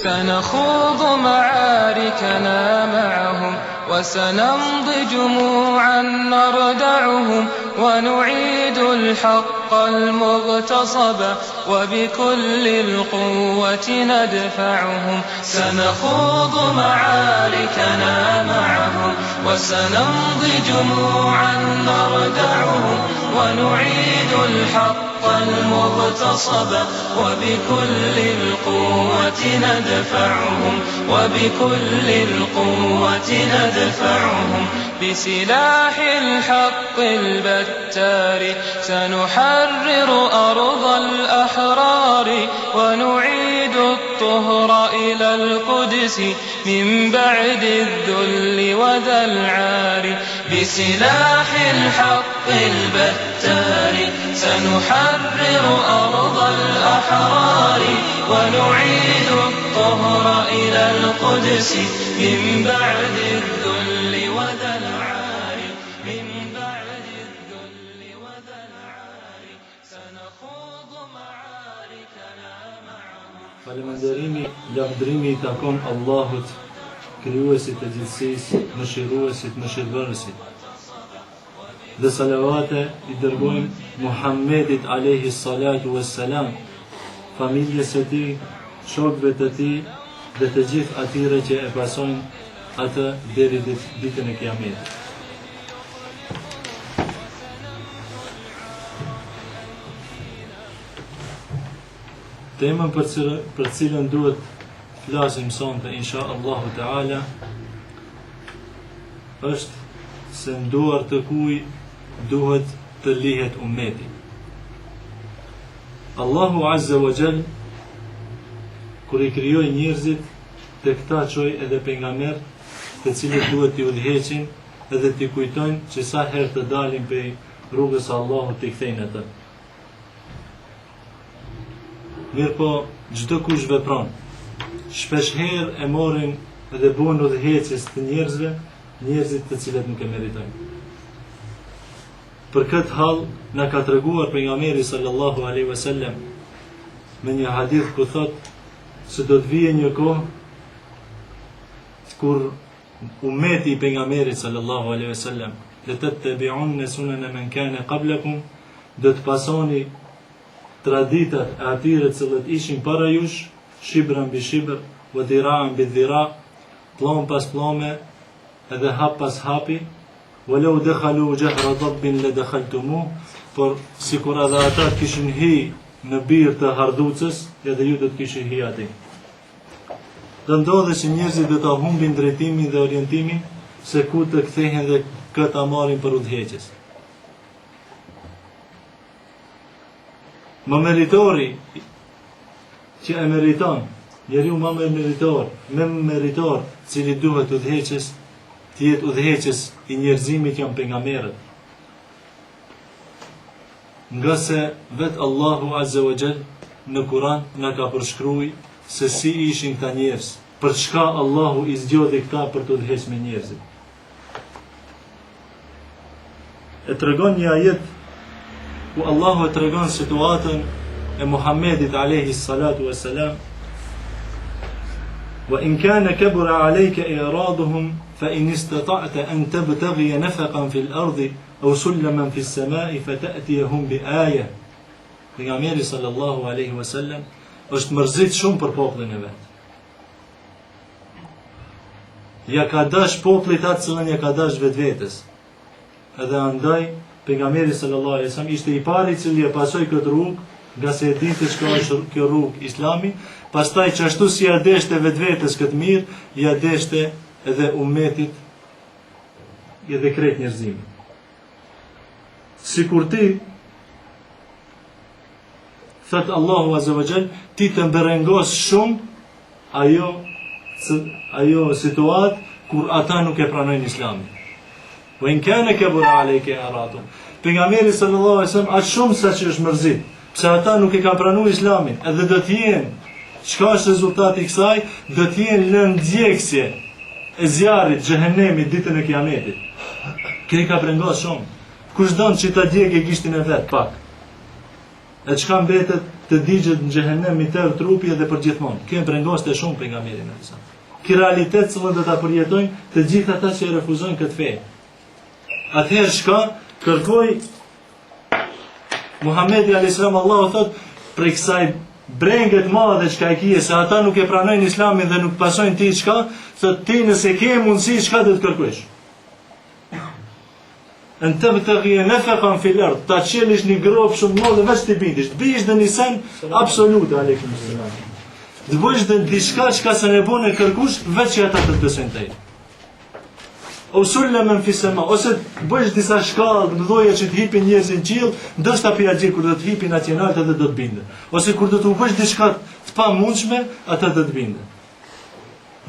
سنخوض معاركنا معهم وسنمضي جموعا نردعهم ونعيد الحق المغتصب وبكل القوة ندفعهم سنخوض معاركنا معهم وسنمضي جموعا نردعهم ونعيد الحق المغتصب وبكل القوة ندفعهم وبكل القوة ندفعهم بسلاح الحق البتار سنحرر أرض الأحرار ونعيد الطهر إلى القدس من بعد الذل وذا العار بسلاح الحق البتار سنحرر أرض الأحرار ونعيد الطهر إلى القدس من بعد الذل وذا العار من بعد الذل وذا العار سنخوض معاركنا معهم Falënderimi, lavdërimi i takon Allahut, krijuesit të gjithësisë, mëshiruesit, mëshirbërësit. Dhe salavate i dërgojmë Muhammedit alayhi salatu wassalam, familjes së tij, shokëve të tij dhe të gjithë atyre që e pasojnë atë deri ditën e Kiametit. Temën për cilën, për cilën duhet të flasim sonte insha Allahu Teala është se në duar të kuj duhet të lihet ummeti. Allahu Azza wa Jall kur i krijoi njerëzit te këta çoi edhe pejgamber të cilët duhet t'i udhëheqin edhe t'i kujtojnë që sa herë të dalin prej rrugës së Allahut t'i kthejnë atë. Mirëpo, çdokush vepron. Shpesh herë e marrin dhe bëhen udhëheqës të njerëzve, njerëzit të cilët nuk e meritojnë. Për këtë hall na ka treguar pejgamberi sallallahu alaihi wasallam me një hadith ku thotë se do të vijë një kohë kur ummeti i pejgamberit sallallahu alaihi wasallam le tettebiunne sunene men kane qablakum do të pasoni traditat e atyre të cilët ishin para jush, shibran bi shibr, wa dhira'an bi dhira, pllom pas pllome, edhe hap pas hapi, wa law dakhalu jahra dabbin la dakhaltumuh, por sikur edhe ata të kishin hi në birë të hardhucës, edhe ju do të kishit hi aty. Do ndodhë që njerëzit do ta humbin drejtimin dhe orientimin se ku të kthehen dhe kë ta marrin për udhëheqës. Më meritori që e meriton, njeriu më më meritor, më meritor, cili duhet udhëheqës, të jetë udhëheqës i njerëzimit janë pejgamberët. Ngase vetë Allahu Azza wa Jall në Kur'an na ka përshkruaj se si ishin këta njerëz, për çka Allahu i zgjodhi këta për të udhëhequr me njerëzit. E tregon një ajet ku Allahu e tregon situatën e Muhammedit alayhi salatu wassalam wa in kana kabura alayka i'raduhum fa in istata'ta an tabtaghi nafaqan fil ardi aw sulaman fis sama'i fata'tiyahum bi aya Pejgamberi sallallahu alaihi wasallam është mërzit shumë për popullin e vet. Ja ka dash popullit atë cilën ja ka dash vetvetes. Edhe andaj, pejgamberi sallallahu alaihi wasallam ishte i pari i cili e pasoi këtë rrugë, ngase e dinte çka është kjo rrugë islami, pastaj që ashtu si ja deshte vetvetes këtë mirë, ja deshte edhe umetit edhe krejt njerëzimit. Sikur ti Thot Allahu Azza wa Jall, ti të brengos shumë ajo ajo situatë kur ata nuk e pranojnë Islamin. Wa in kana kabura alayka i'raduhum. Pejgamberi sallallahu alaihi wasallam aq shumë sa që është mërzit, pse ata nuk e kanë pranuar Islamin, edhe do të jenë çka është rezultati i kësaj, do të jenë lëndë djegëse e zjarrit xhehenemit ditën e Kiametit. Kjo i ka brengos shumë. Kush don që ta djegë gishtin e vet pak? E çka mbetet? të digjet në xhehenem i tërë trupi edhe për gjithmonë. Kjo e brengoste shumë pejgamberin alejhi selam. Ky realitet cilën do ta përjetojnë të gjithë ata që e refuzojnë këtë fe. Atëherë çka kërkoi Muhammedi a.s. Allahu thot prej kësaj brenge të madhe çka e kije se ata nuk e pranojnë islamin dhe nuk pasojnë ti çka thot ti nëse ke mundësi çka do të kërkojsh En tebtegije nefekan fil erd, ta çelish një gropë shumë të madhe, veç t'i bindish, të bëjsh dhe një sen, absolute, alejkum selam. Të bëjsh dhe diçka çka s'e bone kërkush, veç që ata të të besojnë te. Eu sullemen fis sema, ose të bëjsh disa shkallë të mëdhoja që të hipin njerëzit në qiell, ndoshta pi atje kur do të hipin atje nalt edhe do të binden. Ose kur do të bësh diçka të pamundshme, ata do të binden.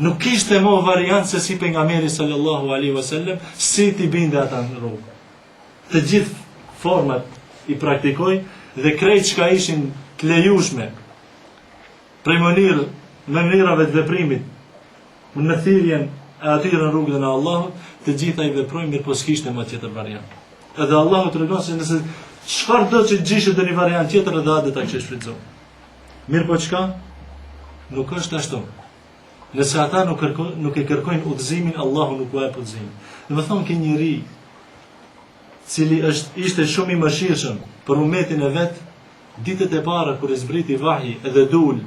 Nuk kishte mo variant se si pejgamberi sallallahu alaihi wasallam si t'i binde ata në rrugë. Të gjithë format i praktikoi dhe krejt çka ishin të lejushme prej mënyrë, mënyrave të veprimit Në thirrjen e atyre në rrugën e Allahut, të gjitha i veproi, mirëpo s'kishte më tjetër variant. Edhe Allahu tregon se nëse çfarë do që gjishe ndonjë variant tjetër edhe atë do ta kishe shfrytëzuar. Mirëpo çka? Nuk është ashtu. Nëse ata nuk kërko, nuk e kërkojnë udhëzimin, Allahu nuk ua jep udhëzimin. Domethënë ky njeri cili është ishte shumë i mëshirshëm për umetin e vet, ditët e para kur i zbriti vahji edhe dul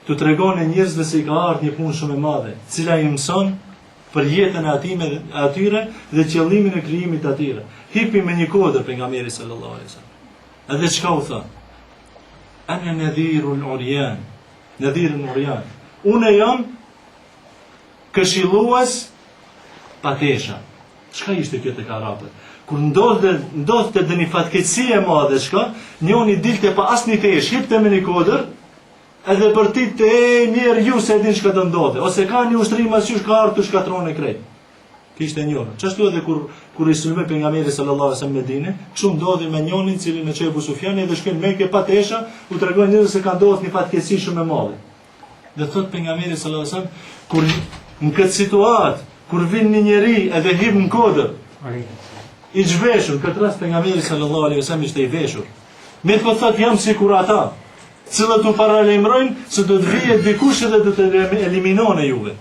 T'u tregon njerëzve se i ka ardhur një punë shumë e madhe, cila i mëson për jetën e atime atyre dhe qëllimin e krijimit të atyre. Hipi me një kodër pejgamberi sallallahu alaihi wasallam. Edhe çka u tha? Ana nadhirul uryan. Nadhirul uryan. Unë jam këshillues pa tesha. Çka ishte kjo tek arabët? Kur ndodhte ndodhte ndonjë fatkeqësi e madhe, çka? Njoni dilte pa asnjë teshë, hipte me një kodër, edhe bërtitte e mjerë ju se e din çka do ndodhe, ose ka një ushtri mas jush ka ardhë të shkatrone krejt. Kishte njërë. Qashtu edhe kur, kur i sulmoi pejgamberi sallallahu alaihi wasallam Medine, kështu ndodhi me njonin cilin e çoi Ebu Sufjani edhe shkoi në Mekë pa tesha, u tregoi njerëzve se ka ndodhur një fatkeqësi shumë e madhe. Dhe thot pejgamberi sallallahu alaihi wasallam, kur në këtë situatë, kur vin një njeri edhe hip në kodër, i zhveshur, në këtë rast pejgamberi sallallahu alaihi wasallam ishte i veshur. Mirëpo thot jam sikur ata, cilët u paralajmërojnë se do të vijë dikush edhe do të eliminone juve.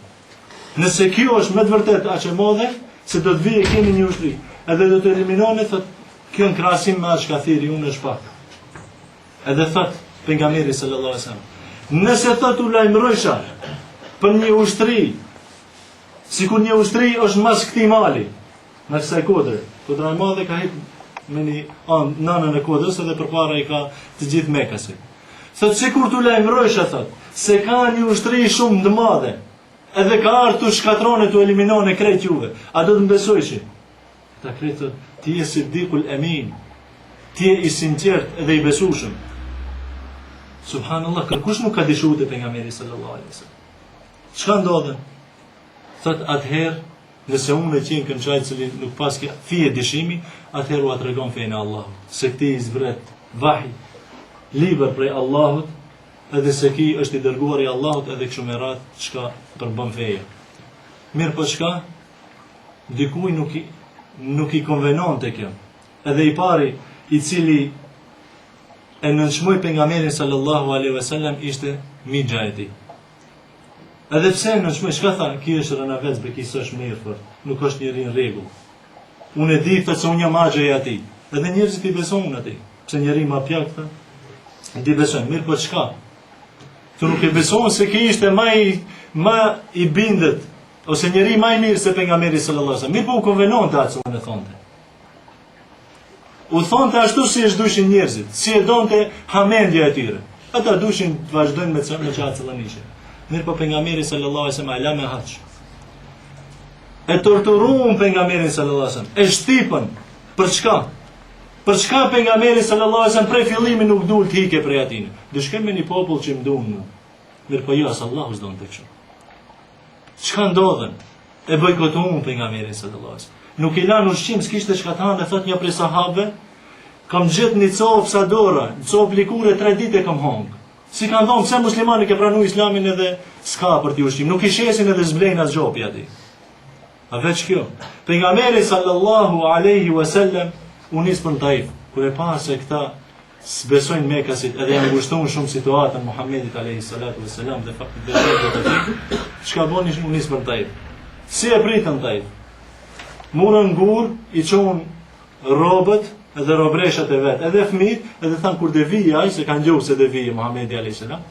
Nëse kjo është me të vërtetë aq e madhe, se do të vijë kemi një ushtri, edhe do të eliminone, thot, kjo në krahasim me atë çka thirri unë është pak. Edhe thot pejgamberi sallallahu alaihi wasallam, nëse thot u lajmërojsha për një ushtri, sikur një ushtri është mas këtij mali, mas kësaj kodre, kodra e madhe ka hip me një anë në anën e kodrës edhe përpara i ka të gjithë mekasit. Thot sikur t'u lajmërojsha thot se ka një ushtri shumë të madhe, edhe ka ardhur t'u shkatrone t'u eliminone krejt juve. A do të më besojshi? Ata krejt thot, ti je Siddikul Emin, ti je i sinqert edhe i besueshëm. Subhanallah, kërkush nuk ka dyshu te pejgamberi sallallahu alaihi wasallam. Çka ndodhën? Thot atëherë, nëse unë e qenkam qaj cili nuk paske fije dyshimi, atëherë ua tregon fenë e Allahut. Se këtij i zbret vahi, libër prej Allahut, edhe se ky është i dërguar i Allahut edhe kështu me radhë çka përbën feja. Mirëpo çka? Dikuj nuk i, nuk i konvenonte kjo. Edhe i pari i cili e nënçmoi pejgamberin sallallahu alaihi wasallam ishte mixha e tij. Edhe pse e nënçmoi, çka tha? Ky është rrenavec, be ky s'është mirë fort, nuk është njeri në rregull. Unë e di thotë se unë jam axha i atij. Edhe njerëzit i besonin atij. Pse njeri ma pjak tha? I besojnë. Mirëpo çka? Tu nuk e besonin se ky ishte ma i ma i bindet Ose njeri ma i mirë se pejgamberi sallallahu alaihi wasallam. Mirëpo u konvenonte atë që e thonte. U thonte ashtu si e dushin njerëzit, si e donte hamendja e tyre. Ata dushin të vazhdojnë me me qatë cilën ishin. Mirëpo pejgamberi sallallahu alaihi wasallam e la me haq. E torturuan pejgamberin sallallahu alaihi wasallam. E shtipën. Për çka? Për çka pejgamberi sallallahu alaihi wasallam prej fillimit nuk dul të hike prej atine. Do shkoj me një popull që më duan mua. Mirëpo jo, as Allahu s'donte kështu. Çka ndodhën? E bojkotuan pejgamberin sallallahu alaihi wasallam. Nuk i lanë ushqim, s'kishte çka të hanë, thot një prej sahabëve, kam gjet një copë sa dora, një copë likure tre ditë e kam hongër. Si kanë thonë, pse muslimani ke pranu islamin edhe s'ka për ti ushqim, nuk i shesin edhe s'blejnë asgjo pi atij. A veç kjo? Pejgamberi sallallahu alaihi wasallam u nis për në Taif, kur e pa se këta. S'besojnë mekasit edhe ja ngushton shumë situatën Muhammedit alayhi salatu vesselam dhe dhe shokëve të tij. Çka boni u nis për Taif. Si e pritën Taif? Murën gur, i çon robët edhe robreshat e vet, edhe fëmijët, edhe thanë kur do vijë ai se kanë dëgju se do vijë Muhamedi alayhi salam,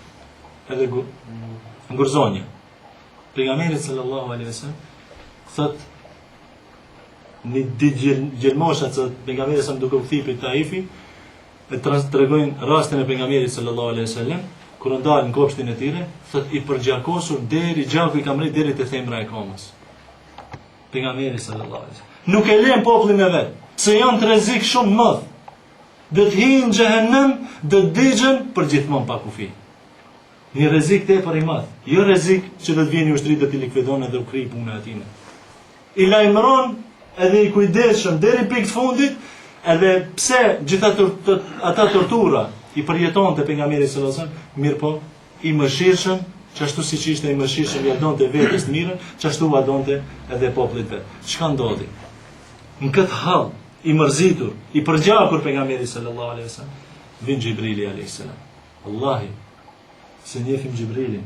edhe gur, gurzonja. Pejgamberi sallallahu alaihi wasallam thot një ditë djelmoshat që pejgamberi sa duke u kthy prej Taifi e trans tregojnë rastin e pejgamberit sallallahu alaihi wasallam kur u ndal në kopshtin e tyre thot i përgjakosur deri gjaku i ka mrri deri te thembra e komës pejgamberi sallallahu alaihi wasallam nuk e lën popullin e vet se janë të rrezik shumë të madh do të hyjnë në xhehenem do të digjen për gjithmonë pa kufi Një rrezik tepër i madh, jo rrezik që do të vjen një ushtri do t'i likuidon edhe u kry puna e tyne. I lajmëron edhe i kujdesshëm deri pikë të fundit, edhe pse gjitha tor, të, ata tortura i përjetonte pejgamberi sallallahu alajhi wasallam, mirëpo i mëshirshëm, qashtu siç ishte i mëshirshëm, ja donte vetes të mirën, qashtu ua donte edhe popullit vet. Çka ndodhi? Në këtë hall i mërzitur, i përgjakur pejgamberi sallallahu alajhi wasallam, vin Xhibrili alayhis salam. Wallahi, s'e njefim Xhibrilin.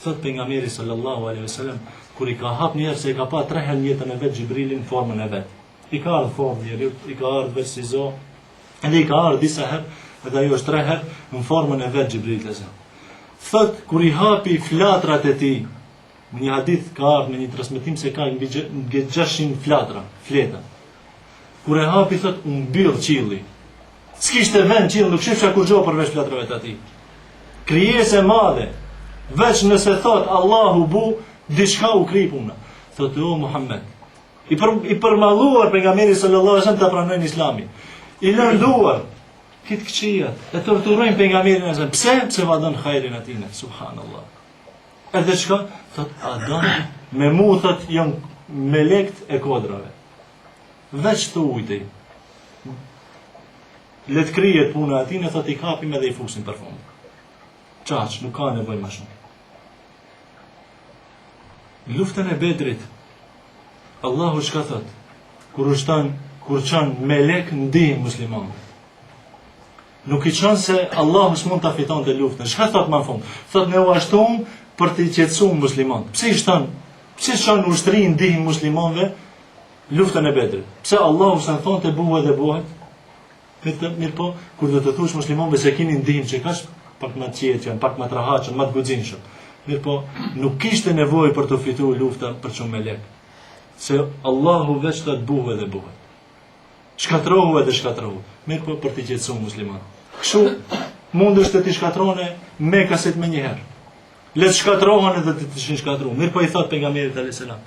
Thot pejgamberi sallallahu alaihi wasallam, kur i ka hap një herë se e ka pa tre herë në jetën e vet Xhibrilin në formën e vet. I ka ardhur formë njeriu, i ka ardhur veç si zo, edhe i ka ardhur disa herë, edhe ajo është tre herë në formën e vet Xhibrilit alaihi salam. Thot kur i hapi flatrat e tij, në një hadith ka ardhur në një transmetim se ka mbi 600 flatra, fleta. Kur e hapi thot u mbyll qielli. S'kishte vend qiell, nuk shifsha kurgjo përveç flatrave të atij. Krijesë e madhe, veç nëse thot Allahu bu, diçka u kry puna. Thot o Muhammed, i, për, i përmalluar pejgamberi sallallahu alaihi wasallam ta pranojnë islamin. I lënduar, këtë këqijat, e torturojnë pejgamberin alaihi wasallam. Pse? Pse va don hajrin atine, subhanallah. Edhe çka? Thot, a don me mu, thot, janë melekt e kodrave. Veç thuj. Le të kryhet puna e atine, thot i kapim edhe i fusim për fund. Qaq, nuk ka nevojë ma shumë. Luftën e Bedrit, Allahu çka thot, kur ushtan, kur çon melek ndihmë muslimanëve. Nuk i çon se Allahu s'mund ta fitonte luftën. Çka thot më në fund? Thot ne ua shtum për të qetësuar muslimanët. Pse i shton? Pse çon ushtri ndihmë muslimanëve Luftën e Bedrit. Pse Allahu s'e thonte buhet dhe buhet? Mirë, mirëpo, kur do të thush muslimanëve se keni ndihmë që kaq pak më të qetë janë, pak më të rehatshëm, më të guximshëm. Mirëpo, nuk kishte nevojë për të fituar lufta për çu melek. Se Allahu veç të buhet dhe buhet. Shkatrohu edhe shkatrohu. Mirëpo, për të qetësuar muslimanët. Kështu mundesh të shkatrone mekasit menjëherë. Le të shkatrohen edhe të të ishin shkatru. Mirëpo i thot pejgamberit alayhis salam.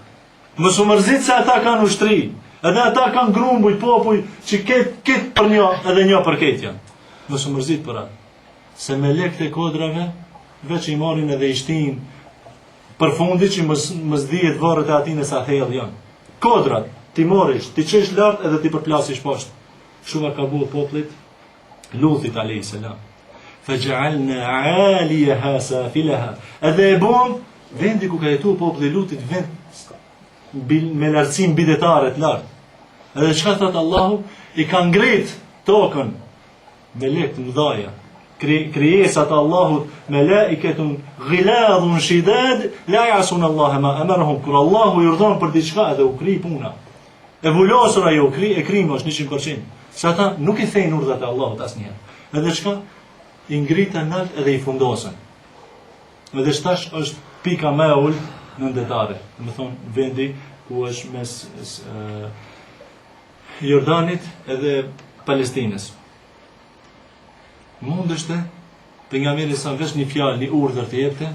Mos u mërzit se ata kanë ushtri, edhe ata kanë grumbuj, popuj, që ket, ket për një, edhe një për ket janë. Mos u mërzit për atë. Se melekt e kodrave, veç i marrin edhe i shtin, për fundi që mos, mos dihet varret e atine sa thellë janë. Kodrat, t'i marrish, t'i çojsh lart edhe t'i përplasish poshtë. Kështu ka bo popullit Lutit alayhis salam. Fa ja'alna 'aliyaha safilaha. Edhe e bom vendi ku ka jetu populli i Lutit vend me lartësi mbidetare të lartë. Edhe çka thot Allahu, i ka ngrit tokën melek të mëdhaja. Krijesat e Allahut melaiketun ghiladhun shidad la ya'sun Allah ma amarahum. Kur Allahu i urdhon për diçka edhe u kry puna. E vulosur ajo u kry, e kryme është 100%. Se ata nuk i thejnë urdhrat e Allahut asnjëherë. Edhe çka? I ngritën nalt edhe i fundosën. Edhe tash është pika më e ulët nëndetare. Domethonë vendi ku është mes e, Jordanit edhe Palestinës. Mundeshte pejgamberi sa veç një fjalë, një urdhër të jepte,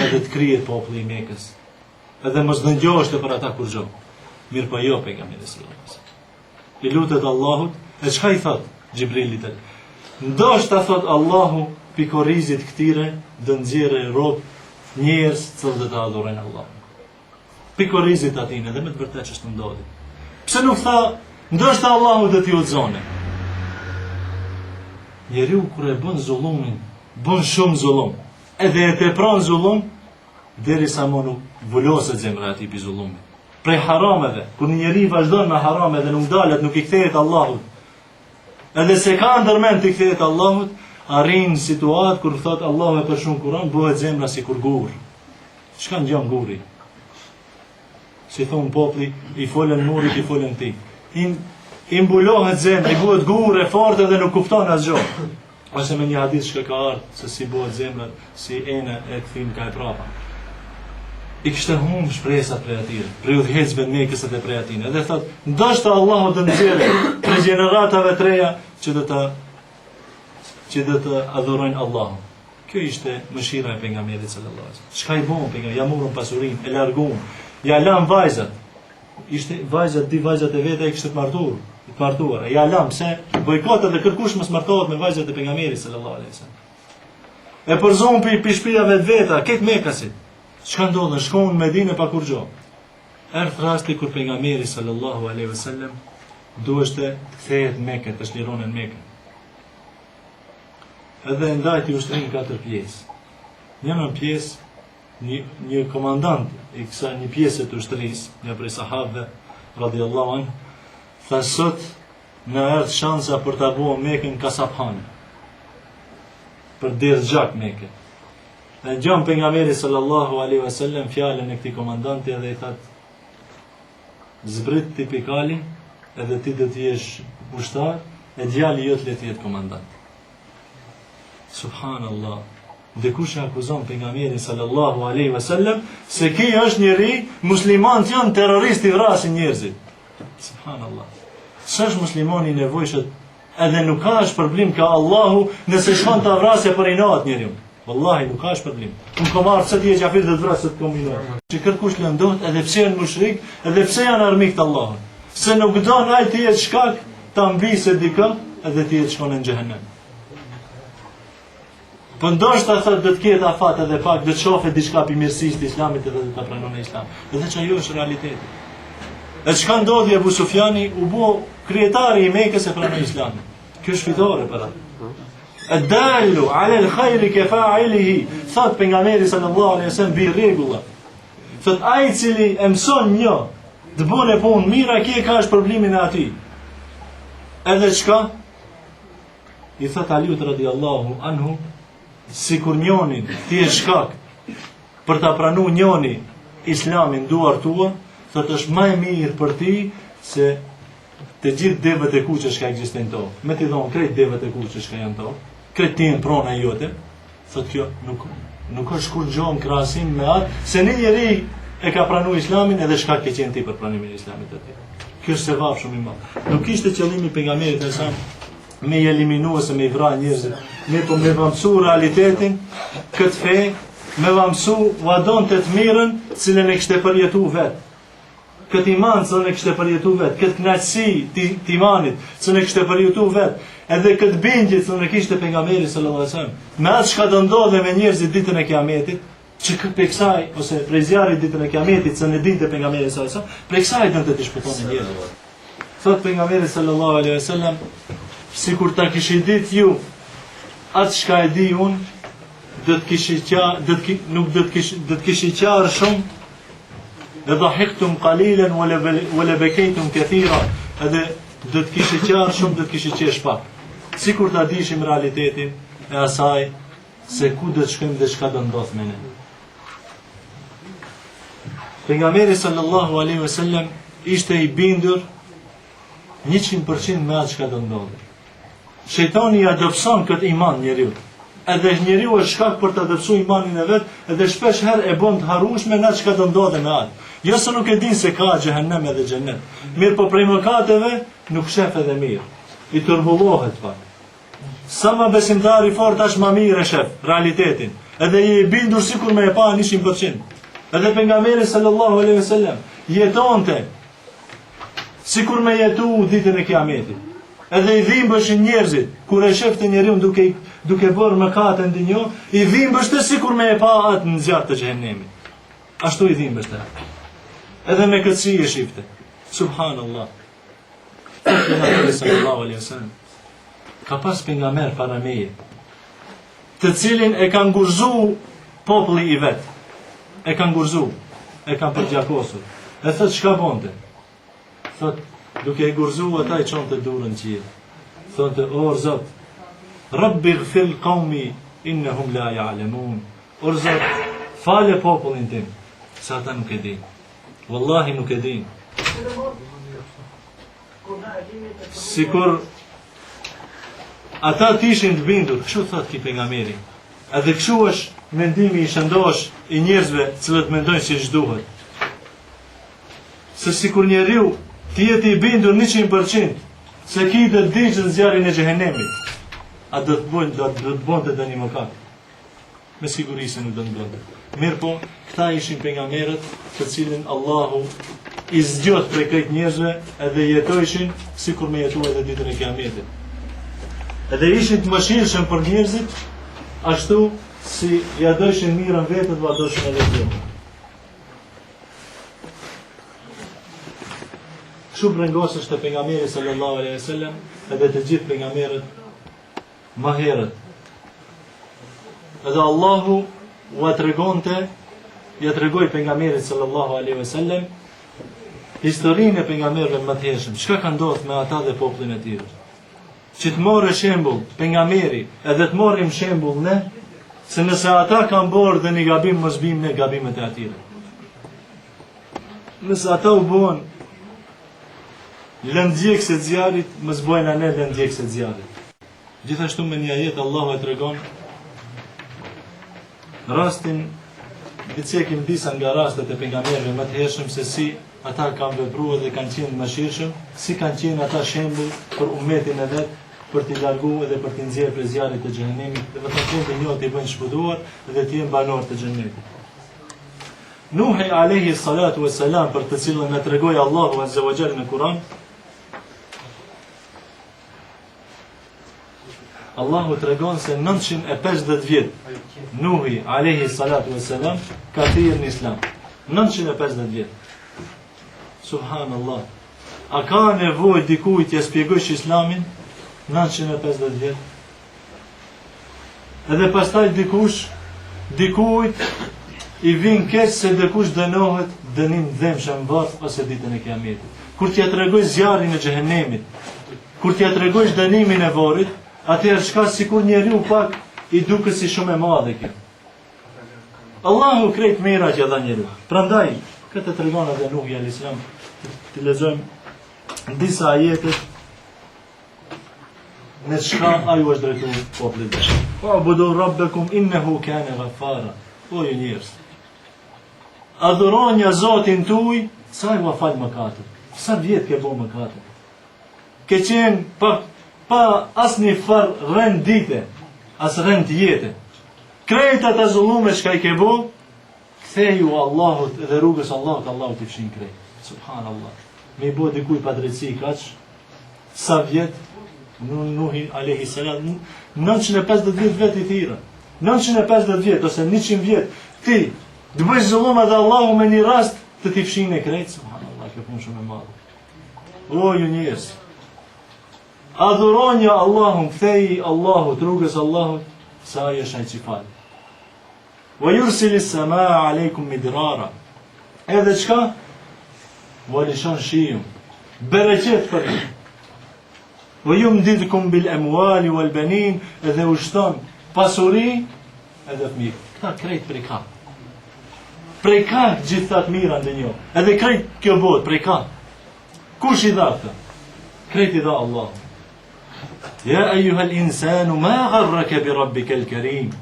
edhe të kryhet populli i Mekës. Edhe mos dëgjoheshte për ata kurgjo. Mirëpo jo pejgamberi sallallahu alajhi wasallam. I lutet Allahut, e çka i thot Xhibrilit? Ndoshta thot Allahu pi korizit këtyre do nxjerrë rob njerëz që do të adhurojnë Allahun. Pi korizit atine dhe me të vërtetë qashtu ndodhi. Pse nuk tha, ndoshta Allahu do t'i udhëzone. Njeriu kur e bën zullumin, bën shumë zullum. Edhe e tepron zullum, Derisa mo nuk vuloset zemra e atij pi zullumit. Prej harameve, kur një njeri vazhdon me harame dhe nuk ndalet, nuk i kthehet Allahut. Edhe s'e ka ndërmend t'i kthehet Allahut, arrin në situatë kur thot Allahu e përshkruan n'Kur'an, bëhet zemra sikur gur. Çka ngjan guri? Si thon populli, i folën murit, i folën ti. I, i mbulohet zemra, i bëhet gur e fortë dhe nuk kupton asgjë. Ose me një hadith që ka ardhur se si bëhet zemra, si enë e kthim ka e prapa. I kishte humb shpresat prej atyre, prej udhëheqësve të Mekës edhe prej atyre. Edhe thot, ndoshta Allahu do nxjerrë prej gjeneratave të reja që do të që do të adhurojnë Allahun. Kjo ishte mëshira e pejgamberit sallallahu alajhi wasallam. Çka i bën pejgamberi? Ja morën pasurinë, e larguan. Ja lan vajzat. Ishte vajzat, dy vajzat e veta i kishte të martuar, të martuar. Ja lan pse bojkot edhe kërkush mos martohet me vajzat e pejgamberit sallallahu alaihi wasallam. E përzon pi pi shtëpive të veta, krejt mekasit. Çka ndodhën? Shkon në Medinë pa kurrgjë. Erdh rasti kur pejgamberi sallallahu alaihi wasallam duheshte të kthehet në Mekë, të çlironin Mekën. Edhe e ndajti ushtrinë katër pjesë. Njënën pjesë një, një komandant i kësaj një pjese të ushtrisë, një prej sahabëve radiallahu anhu, tha sot na erdh shansa për ta bo Mekën kasaphane. Për derdh gjak Mekën. E ngjon pejgamberi sallallahu alaihi wasallam fjalën e këtij komandanti edhe i tha zbrit ti pi kali edhe ti do të jesh ushtar e djali jot le të jetë komandant. Subhanallah. Dikush e akuzon pejgamberin sallallahu alaihi wasallam se ky është njeri, muslimanët janë terroristë i vrasin njerëzit. Subhanallah. S'është muslimani i nevojshëm edhe nuk ka shpërblim ka Allahu nëse shkon ta vrasë për inat njeriu. Wallahi nuk ka shpërblim. Unë kam ardhur se ti je kafir dhe të vras të kom inat. Që kërkush lëndohet edhe pse janë mushrik, edhe pse janë armik të Allahut. Se nuk don ai të jetë shkak ta mbisë dikë edhe të jetë shkon në xhehenem. Po ndoshta thot do të ketë afat edhe pak, do të shohë diçka pi mirësisë të Islamit edhe do ta pranon Islam. Edhe që ajo është realiteti. E çka ndodhi Ebu Sufjani u bë kryetari i Mekës e pranoi Islamin. Kjo është fitore për atë. Ed-dallu ala al-khairi ka fa'ilihi, thot pejgamberi sallallahu alaihi wasallam bi rregulla. Thot ai i cili e mëson një të bënë punë mirë, ky e ka shpërblimin e atij. Edhe çka? I thot Aliut radiallahu anhu, sikur njoni ti je shkak për ta pranu njoni islamin duar tua, thot është më e mirë për ti se të gjithë devet e kuqe çka ekzistojnë në tokë. Me t'i dhonë krejt devet e kuqe çka janë n'tokë, krejt të jenë prona jote, thot kjo nuk nuk është kurgjo në krahasim me atë se një njeri e ka pranu islamin edhe shkak ke qenë ti për pranimin e islamit të tij. Kjo është sevap shumë i madh. Nuk ishte qëllimi i pejgamberit alejhi selam me i eliminu ose me i vra njerëzit, mirëpo me va mësu realitetin, këtë fe, me va mësu, ua donte të mirën, cilën e kishte përjetu vetë. Këtë iman cilën e kishte përjetu vetë, këtë kënaqësi të imanit, cilën e kishte përjetu vetë, edhe këtë bindje cilën e kishte pejgamberi sallallahu alajhi wasallam. Me atë çka do ndodhë me njerëzit ditën e Kiametit, që kë prej kësaj ose prej zjarrit ditën e Kiametit cilën e dinte pejgamberi sallallahu alajhi wasallam, prej kësaj donte të shpëtonte njerëzit. Thot pejgamberi sallallahu alaihi wasallam, sikur ta kishit ditë ju atë çka e di unë, do të kishit qa, do të ki, nuk do të kish, do të kishit qarë shumë, le dhahiktum qalilan wa la bakaytum kathira, edhe do të kishit qarë shumë, do të kishit qesh pak. Sikur ta dishim realitetin e asaj se ku do të shkojmë dhe çka do ndodh me ne. Pejgamberi sallallahu alaihi wasallam ishte i bindur 100% me atë çka do ndodhë. Shejtani ja dobëson këtë iman njeriut. Edhe njeriu është shkak për ta dobësu imanin e vet, edhe shpesh herë e bën të harrueshme në çka do ndodhë me atë. Jo se nuk e din se ka xhehenem edhe xhenet. Mirëpo prej mëkateve nuk shef edhe mirë. I turbullohet pak. Sa ma besimtar i fort aq ma mirë e shef realitetin. Edhe je i bindur sikur me e pa 100%. Edhe pejgamberi sallallahu alaihi wasallam jetonte sikur me jetu ditën e Kiametit. Edhe i dhimbeshin njerëzit kur e shefte njeriun duke duke bërë mëkate në dynjo, i dhimbeshte sikur me e pa atë në zjarr të xhehenemit. Ashtu i dhimbeshte. Edhe me këtë sy e shifte. Subhanallah. Pejgamberi sallallahu alaihi wasallam ka pas pejgamber para meje, të cilin e kanë ngurzu populli i vet. E kanë ngurzu, e kanë përgjakosur. E thot çka bonte? Thot duke e ngurzu ata i çonte durën qiell. Thonte, or Zot, Rabbi gfir kaumi, innehum la ja'lemun. Or Zot, fale popullin tim, se ata nuk e din. Wallahi nuk e din. Sikur ata të ishin të bindur, kështu thot ki pejgamberi. Edhe kështu është mendimi i shëndosh i njerëzve të cilët mendojnë siç duhet. Se sikur njeriu të jetë i bindur 100% se ki do të digjet në zjarrin e xhehenemit, a do të bëjnë do të bënte ndonjë mëkat? Me siguri se nuk do të bënte. Mirëpo, këta ishin pejgamberët të cilin Allahu i zgjodh prej krejt njerëzve edhe jetojshin sikur me jetu edhe ditën e kiametit. Edhe ishin të mëshirshëm për njerëzit, ashtu si ja dojshin mirën vetes, ua dojshin edhe tjerëve. Kështu brengosësh te pejgamberi sallallahu alaihi wasallam edhe të gjithë pejgamberët më herët. Edhe Allahu ua tregonte, ja tregoi pejgamberit sallallahu alaihi wasallam historinë e pejgamberëve më të hershëm. Çka ka ndodhur me ata dhe popullin e tyre? Që të marrë shembull pejgamberi, edhe të marrim shembull ne, se nëse ata kanë bërë dhe një gabim, mos bim në gabimet e atyre. Nëse ata u bënë lëndëdjegëse të zjarrit, mos bëhena ne lëndëdjegëse të zjarrit. Gjithashtu me një ajet Allahu e tregon rastin ne cekim disa nga rastet e pejgamberëve më të hershëm se si ata kanë vepruar dhe kanë qenë mëshirshëm, si kanë qenë ata shembull për umetin e vet, për t'i larguar dhe për t'i nxjerrë prej zjarrit të xhehenemit dhe vetëm fundi një t'i bëjnë shpëtuar dhe të jenë banorë të xhenetit. Nuhi alayhi salatu wassalam për të cilën na tregoi Allahu azza wa jall në Kur'an Allahu tregon se 950 vjet Nuhi alayhi salatu wassalam ka thirrë në Islam. 950 vjet. Subhanallah. A ka nevojë dikujt t'ia shpjegojsh Islamin 950 vjet? Edhe pastaj dikush, dikujt i vjen keq se dikush dënohet dënim dhembshëm në varr ose ditën e kiametit. Kur t'ia tregojsh zjarrin e xhehenemit, kur t'ia tregojsh dënimin e varrit, atëherë çka sikur njeriu pak i duket si shumë e madhe kjo. Allahu krejt mirat që dha njeriu. Prandaj, këtë tregon edhe Nuhi alayhis salam, të lexojmë disa ajete Me çka ai u është drejtu popullit vet. U'budu rabbekum innehu kane gafara. O ju njerëz. Adhuronja Zotin tuj, se ai ua fal mëkatet. Sa vjet ke bo mëkatet? Ke qenë pa, pa asnjë farë rend dite, as rend jete. Krejt ata zullume çka i ke bo, Ktheju Allahut dhe rrugës Allahut, Allahu t'i fshin krejt. Subhanallah. Me i bo dikuj padrejtësi kaq, sa vjet, Nuhi alayhi salam, 950 vjet vetë i thirrë. 950 vjet ose 100 vjet ti të bësh zullum edhe Allahu me një rast të t'i fshin krejt, subhanallah, kjo punë shumë e madhe. O ju njerëz. Adhuronja Allahun, ktheji Allahut, rrugës Allahut, se ai është ai që fal. Wa yursilis samaa alaykum midrara. Edhe çka? Ua lëshon shiun. Bereqet për ju. Wa yumdidkum bil amwali wal banin, edhe u shton pasuri edhe fëmijë. Këta krejt prej ka. Prej ka gjithë këta të mira në dynjo. Edhe krejt kjo botë prej ka. Kush i dha këta? Krejt i dha Allah. Ja ayyuha al insanu ma gharraka bi rabbika al karim.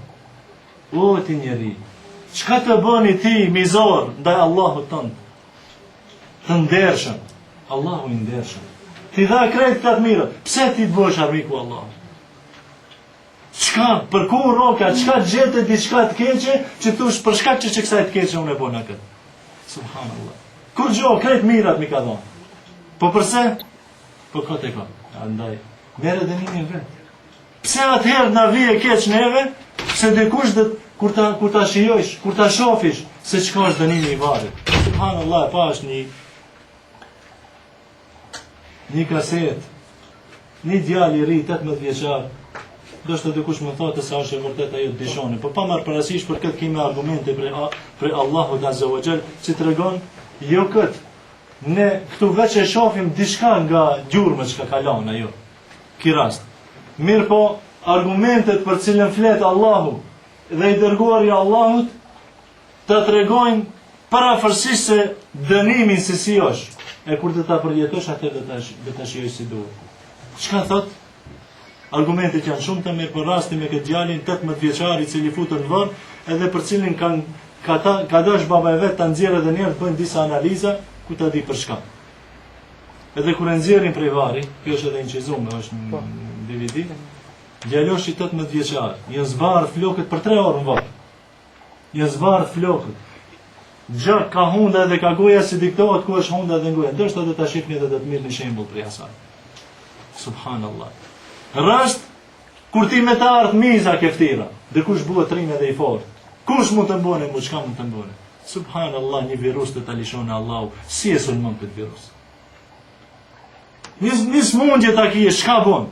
O ti njeri, çka të bëni ti mizor ndaj Allahut tënd? Të ndershëm, Allahu i ndershëm. T'i dha krejt këta të mira, pse ti të bëhesh armiku Allahut? Çka, për ku rroka, çka gjete diçka të keqe, që thush për shkak që që kësaj të keqe unë e bona këtë. Subhanallah. Kurgjo, krejt mirat m'i ka dhonë. Po përse? Po kot e kot. Andaj, merre dënimin vetë. Pse atëherë na vije keq neve? Se dikush do kur ta kur ta shijojsh, kur ta shofish se çka është dënimi i varrit. Subhanallahu, e pash një një kaset, një djalë i ri 18 vjeçar, ndoshta dikush më thotë se është e vërtetë ajo dyshoni, po pa marrë parasysh për këtë kemi argumente prej prej Allahut azza wa jall që tregon jo këtë. Ne këtu veç e shohim diçka nga gjurmët që ka kalon ajo. Ky rast. Mirëpo, argumentet për cilën flet Allahu dhe i dërguari i Allahut të tregojnë përafërsisht se dënimin se si është. E kur do ta përjetosh atë do ta do ta shijosh si duhet. Çka thot? Argumentet janë shumë të mirë për rastin me këtë djalin 18 vjeçar i cili futën në varr, edhe për cilin kanë ka ta, ka dash baba e vet ta nxjerrë edhe njëherë të bëjnë disa analiza ku ta di për çka. Edhe kur e nxjerrin prej varri, kjo është edhe inçizume, është në po. DVD. Djaloshi 18 vjeçar, janë zbardh flokët për 3 orë në varr. Janë zbardh flokët. Gjak ka hunda edhe ka goja si diktohet ku është hunda edhe goja. Ndoshta do ta shihni edhe do të merrni shembull prej asaj. Subhanallah. Rast kur ti me të ardh miza ke ftira, dikush bëhet trim edhe i fortë. Kush mund të mbone mu çka mund të mbone? Subhanallah, një virus të ta lishon Allahu, si e sulmon këtë virus? Një, një smundje ta kije, çka bon?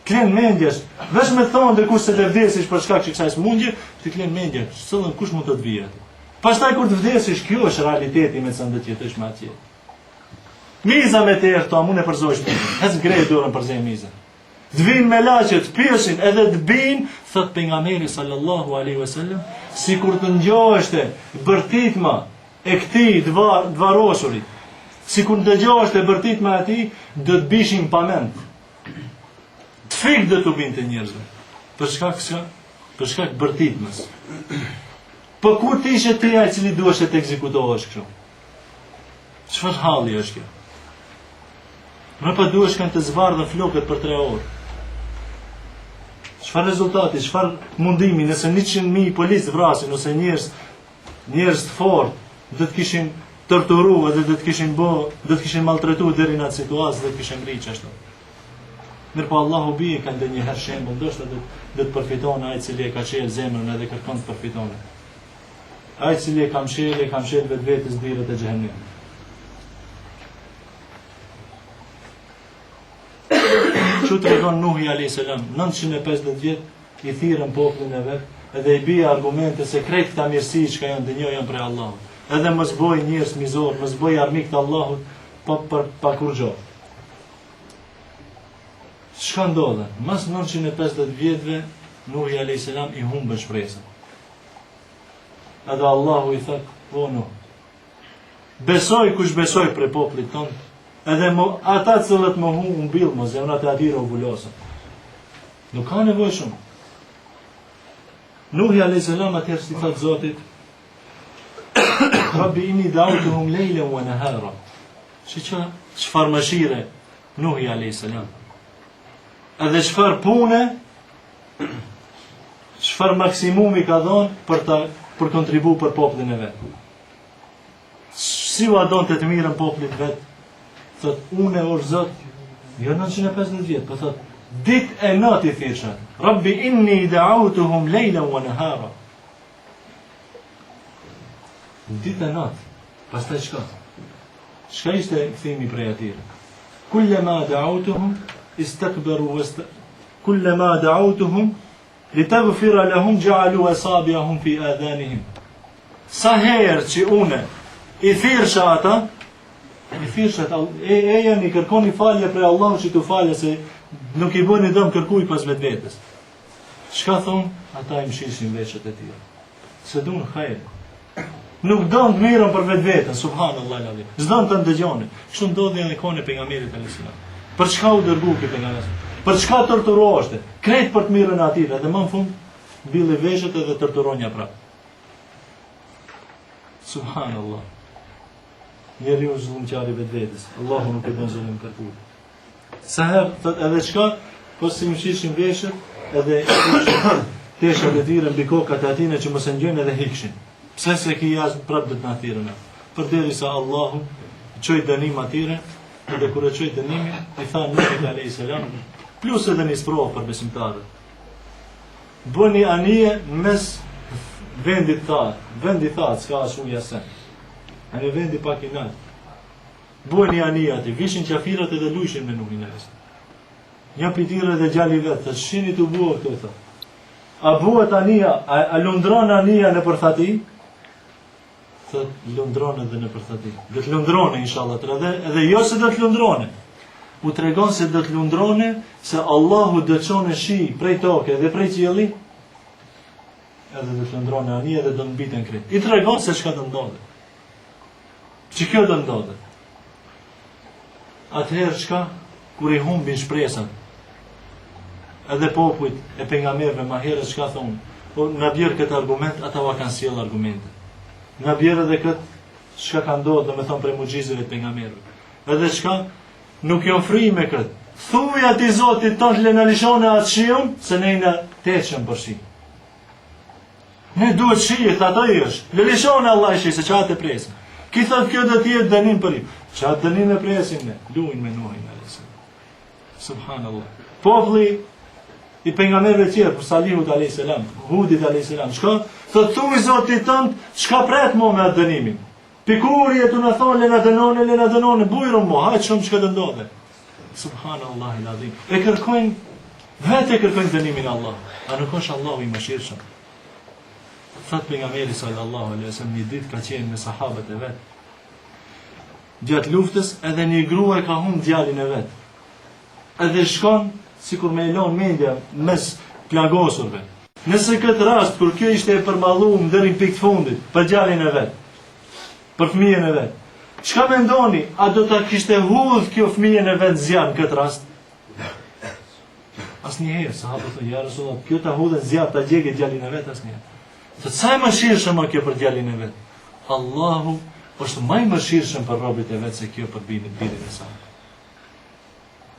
T'len mendjes, veç me thonë dikush se të vdesish për shkak që kësaj smundje, të klen mendjes, sëllën kush mund të të vijë aty. Pastaj kur të vdesish, kjo është realiteti me cëndë të jetesh me atje. Miza me të erë, a mund e përzojsh mizën, hec ngrej dorën përze mizën. Të vinë melaqet, të pyesin edhe të binë, thot pejgamberi sallallahu alaihi wasallam, sikur të ngjoheshte bërtitma e këtij të var, të varrosurit. Sikur të dëgjoheshte bërtitma e tij, do të bishin pa mend. Të fik do t'u binte njerëzve. Për shkak se për shkak bërtitmës. Po kur ti ishe ti ai i cili duhesh të ekzekutohesh kështu? Çfarë halli është kjo? Mrapa duhesh kanë të zbardhën flokët për 3 orë. Çfarë rezultati, çfarë mundimi, nëse 100.000 policë vrasin ose njerëz njerëz të fortë do të kishin torturu edhe do të kishin bo, do të kishin maltretu deri në atë situatë dhe të kishin mri qashtu. Mirëpo Allahu bie ka ndonjëherë shembull, ndoshta do do të përfiton ai i cili e ka çelë zemrën edhe kërkon të përfiton. Ai i cili e ka mshel, e ka mshel vetvetes dyert e xhehenemit. Që tregon Nuhi a.s. 950 vjet i thirrën popullin e vet edhe i bie argumente se krejt këta mirësi që janë dënjo janë prej Allahut. Edhe mos bëj njerëz mizor, mos bëj armik të Allahut pa pa, pa kurrgjë. Çka ndodhën? Mas 950 vjetëve Nuhi a.s. i humbën shpresën. Edhe Allahu i thot, o Nuh, besoj kush besoj prej popullit tënd, edhe mo, ata të cilët mohu u mbill mo, zemrat e atyre u vulosën. Nuk ka nevojë shumë. Nuhi a.s. atëherë si thot Zotit, Rabbi inni dautuhum lejlen wa nahara. Shih çfarë mëshire Nuhi a.s. Edhe çfarë pune çfarë maksimumi ka dhonë për ta për kontribu për popullin e vet. Si ua donte të mirën popullit vet, thot unë o Zot, jo 950 vjet, po thot dit e natë i thirrsha. Rabbi inni da'awtuhum laylan wa nahara. Ditë e natë. Pastaj çka? Çka ishte kthimi prej atyre? Kullama da'awtuhum istakbaru wast Kullama da'awtuhum litaghfira lahum ja'alu asabi'ahum fi adhanihim. Sa herë që unë i thirrsha ata, i thirrsha ata, e ejani kërkoni falje prej Allahut që t'u falë se nuk i bëni dëm kërkuj pas vetvetes. Çka thon? Ata i mshishin veshët e tyre. Se dun hajr. Nuk don të mirën për vetveten, subhanallahu alazim. S'don të ndëgjoni. Kështu ndodhi edhe kohën e pejgamberit alayhis salam. Për çka u dërgu ky pejgamber? Për çka torturoheshte? Krejt për të mirën e atij dhe më në fund mbilli veshët edhe torturonja prapë. Subhanallah. Njeriu është zullumqar i vetvetes. Allahu nuk i bën zullum kërkujt. Sa herë, thot edhe çka, po si mshishin veshët, edhe teshat e tyre mbi kokat e atyne që mos e ngjojnë edhe hikshin. Pse se ki jashtë prap do të na thirrën. Përderisa Allahu çoi dënim atyre, edhe kur e çoi dënimin, i tha Nuhit alayhis salam, plus edhe një sprovë për besimtarët. Bëni anije mes vendit thatë, vendi thatë, s'ka as ujë as sen. Ani vendi pak i naltë. Bëni anije aty, vishin qafirat edhe lujshin me Nuhin alayhis salam. Një prej tyre edhe djali vet, thotë shini tu bua këto thotë. A bëhet anija, a, a lundron anija nëpër thati? Thot lundron edhe nëpër thati. Do të lundrone inshallah, edhe edhe jo se do të lundrone. U tregon se do të lundrone, se Allahu do të çon shi prej toke dhe prej qielli, edhe do të lundrone anije dhe do të mbiten krejt. I tregon se çka do ndodhë. Që kjo do ndodhë. Atëherë çka? Kur i humbin shpresat, edhe popujt e pejgamberëve ma herët çka thonë, po na bjer këtë argument, ata ua kanë sjell argumente. Na bjer edhe këtë çka ka ndodhur, domethënë prej muxhizeve të pejgamberëve. Edhe çka nuk janë fry me këtë. Thuja ti Zotit tënd le na lëshone atë shiun, se ne jena t'etshëm për shi. Ne duhet shi, tha ato i është. Le lëshone Allah shi, se qatë e presim. Ki thot kjo do të jetë dënim për ju. Qatë dënim e presim ne. Lujnë me Nuhin, alejhi selam. Subhanallah. Populli i pejgamberëve tjerë, për Salihut alayhis salam, Hudit alayhis salam, çka? Thot thuj Zotit tënd, çka pret mo me atë dënimin? Pikur je tu na thonë le na dënone, le na dënone, bujrum mo, hajt shohim çka do ndodhe. Subhanallahu alazim. E kërkojnë vetë e kërkojnë dënimin e Allahut. A nuk është Allahu i mëshirshëm? Thot pejgamberi sallallahu alaihi wasallam një ditë ka qenë me sahabët e vet. Gjatë luftës edhe një grua e ka humb djalin e vet. Edhe shkon sikur me e lon mendja mes plagosurve. Nëse këtë rast kur kjo ishte e përmalluar deri në pikë të fundit për djalin e vet, për fëmijën e vet. Çka mendoni, a do ta kishte hudh kjo fëmijën e vet n'zjarr në këtë rast? Asnjëherë, sahabët thonë, ja Resulullah, kjo ta hudhë n'zjarr ta djegë djalin e vet asnjëherë. Thotë sa e mëshirshëm kjo për djalin e vet. Allahu është më i mëshirshëm për robët e vet se kjo për birin, birin e saj.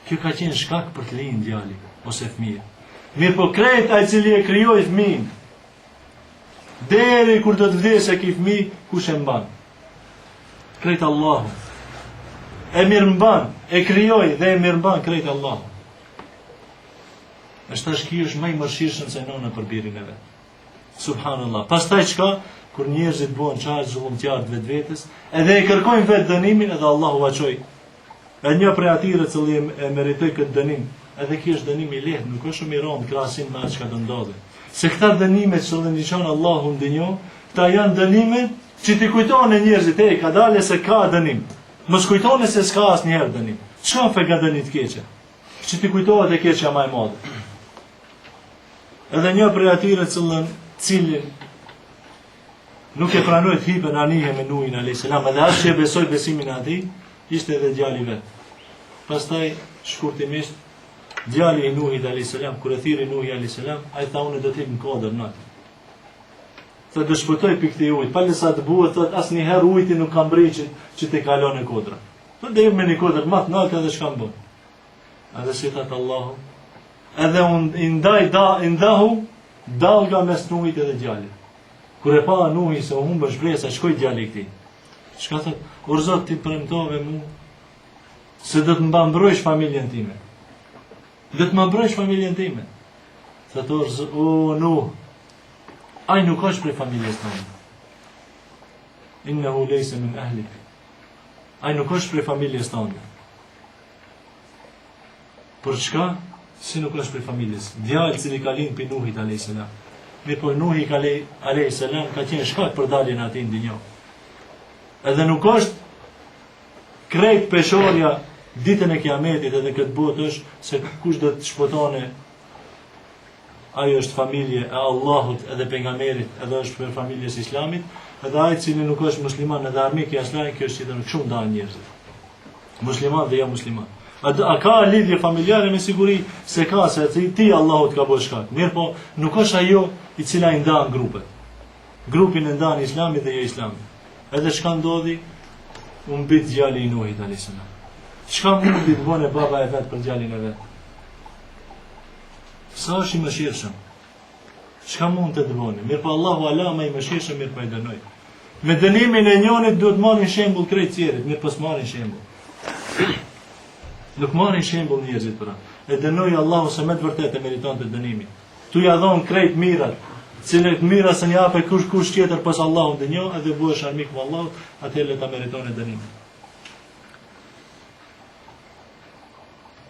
Kjo ka qenë shkak për të lind djali ose fëmija. Mirëpo krejt ai cili e krijoi fëmijën, deri kur do të vdesë ky fëmijë, kush e mban? Krejt Allahu. E mirëmban, e krijoi dhe e mirëmban krejt Allahu. Është tash ky është më i mëshirshëm se nona për birin e vet. Subhanallah. Pastaj çka? Kur njerëzit bëhen qarë zullumqarë të vetvetes, edhe e kërkojnë vetë dënimin, edhe Allahu ua çoi E një prej atyre të cilli e meritoi këtë dënim, edhe ky është dënim i lehtë, nuk është shumë i rëndë krahasim me atë çka do ndodhi. Se këta dënime që i çon Allahu në dynjo, këta janë dënime që t'i kujtohen njerëzit, e ka dalë se ka dënim. Mos kujtoni se s'ka asnjëherë dënim. Çka fe ka dënim të keqe? Që t'i kujtohet e keqja më e madhe. Edhe një prej atyre të cilën cilin nuk e pranoi të hipë në anije me Nuhin alayhis salam, edhe as që e besoi besimin e atij, ishte edhe djali vet. Pastaj shkurtimisht djali i Nuhit alayhis salam kur e thirri Nuhi alayhis salam, ai tha unë do të hip në kodër nalt. Tha do shpëtoj pi këtij ujit, pa lësa të buhet, thot asnjëherë ujti nuk ka mbri që, që të kalon në kodrën. Thotë do hip me një kodër më të naltë edhe çka më bën. Edhe si thot Allahu, edhe un i ndaj da i ndahu dallga mes Nuhit edhe djalit. Kur e pa Nuhi se u humbën shpresa, shkoi djali i këtij. Çka thot? O Zot ti premtove mu se do të më mbrojsh familjen time. Do të më mbrojsh familjen time. Thot o Zot, o Nuh, ai nuk është prej familjes tonë. Innehu lejse min ehlik. Ai nuk është prej familjes tonë. Por çka? Si nuk është prej familjes? Djalë cili ka lind prej Nuhit alayhis salam. Mirëpo Nuhi ka le alayhis salam ka qenë shkak për daljen e atij në dynjo. Edhe nuk është krejt peshorja ditën e kiametit edhe këtë botë është se kush do të shpëtone Ajo është familje e Allahut edhe pejgamberit, edhe është prej familjes islamit, edhe ai i cili nuk është musliman edhe armik i islamit, kjo është tjetër kështu ndahen njerëzit. Musliman dhe jo musliman. A, a ka lidhje familjare me siguri se ka se ti, ti Allahu të ka bërë shkak. Mirëpo, nuk është ajo i cila i ndan grupet. Grupin e ndan islami dhe jo islami. Edhe çka ndodhi? U mbit djali i Nuhit alayhis salam. Çka mundi të bënë baba e vet për djalin e vet? Sa është i mëshirshëm? Çka mund të të bëni? Mirëpo Allahu ala më i mëshirshëm, mirëpo e dënoi. Me dënimin e njonit duhet marrin shembull krejt tjerët, mirëpo s'marrin shembull. Nuk marrin shembull njerëzit pra. E dënoi Allahu se me të vërtetë e meritonte dënimin. Tu ja dhon krejt mirat, cilët mira s'e jape kush kush tjetër pas Allahut dënjo, edhe bëhesh armik me Allahut, atëherë le ta meritoni dënimin.